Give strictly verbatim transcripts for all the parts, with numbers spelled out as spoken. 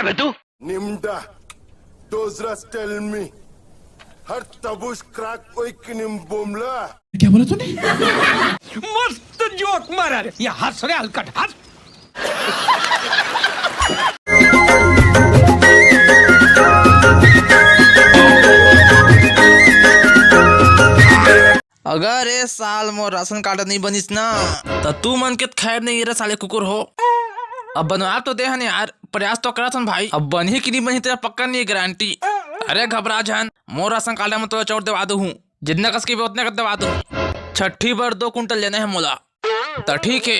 अबे तू। निम्डा, डोजरा, tell me. हर तबुश crack oic निम्बोमला। क्या बोला तूने? मस्त जोक मारा रे। ये हंस रे हलकट, हंस। अगर ए साल मोर राशन कार्ड नइ बनिस ना, त तू मन के त खैर नइ रे साले कुकुर हो। अब बनवा तो दे हन यार, प्रयास तो करत हन भाई। अब बनही कि नइ बनही तेला पक्का नइ गारंटी। अरे घबरा झन, मोर राशन कार्ड म तोला चाउर देवा दूहूं, जितना कस के बे उतना कस देवा दूहूं। छट्ठी बर दो कुंटल लेना हे मोला। त ठीक हे,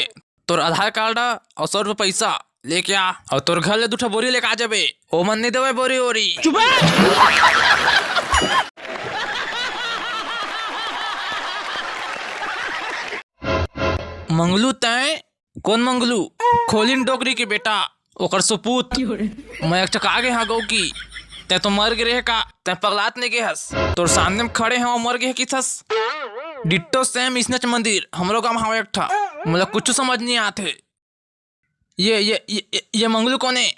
तोर आधार कार्ड अउ सौ रुपया पैसा लेके आ, अउ तोर घर ले दू ठो बोरी लेके आ जाबे। ओमन नइ देवय बोरी ओरी। चुप। मंगलू तैं? कोन मंगलू? खोलिन डोकरी के बेटा, ओकर सुपूत। मैं एक चका गे हां गऊ की। तैं तो मर गे रहे का? तैं पगलात नइ गे हस? तोर सामने म खड़े हंव, मर गे हे किथस। डिट्टो सेम इसनेच मंदिर, हमरो गांव हावय एक ठा। मोला कुछु समझ नइ आत हे। ये, ये, ये, ये, ये मंगलू कोन हे?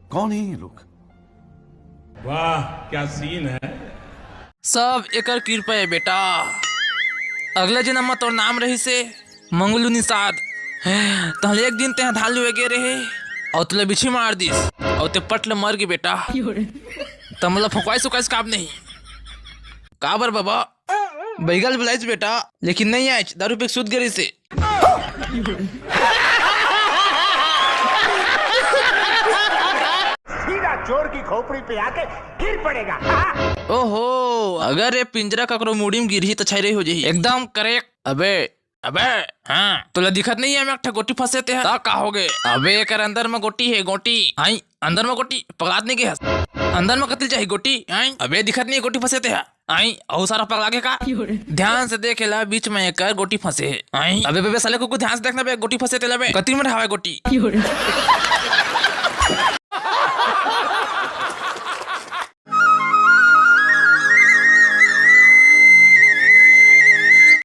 कौन है ये लोग? वाह, क्या सीन है। सब एकर किरपा हे बेटा। अगला जनम म तोर नाम रहिस हे मंगलू निषाद। तहले एक दिन तेहा धान लुए गे रहे अउ तोला बिछी मार दिस अउ तैं पट ले मर गे बेटा। त मोला फुकवाइस उकवाइस काबर नहीं? काबर बाबा? बइगा ल बुलाइस बेटा, लेकिन नइ आइस, दारू पी के सूत गे रहिस हे। सीधा चोर की खोपड़ी पे आके गिर पड़ेगा। ओहो, अगर ए पिंजरा ककरो मुड़ी म गिरही त छाई रही हो जाही। एकदम करेक्ट। अबे, अबे, हां, तोला दिखत नइ हे, एमे एक ठा गोटी फंसे ते ह। त का होगे? अबे, एकर अंदर म गोटी हे, गोटी। आई, अंदर म गोटी, पगलात नइ गे हस? अंदर म कति ल जाही गोटी? आई, अबे, दिखत नइ हे, गोटी फंसे ते ह। आई, अउ सारा पगला गे का? ध्यान से देख एला, बीच म एकर गोटी फंसे हे। आई, अबे, बे, बे, साले कुकुर, ध्यान से देखना बे, गोटी फंसे तेला बे। कति म हवय गोटी?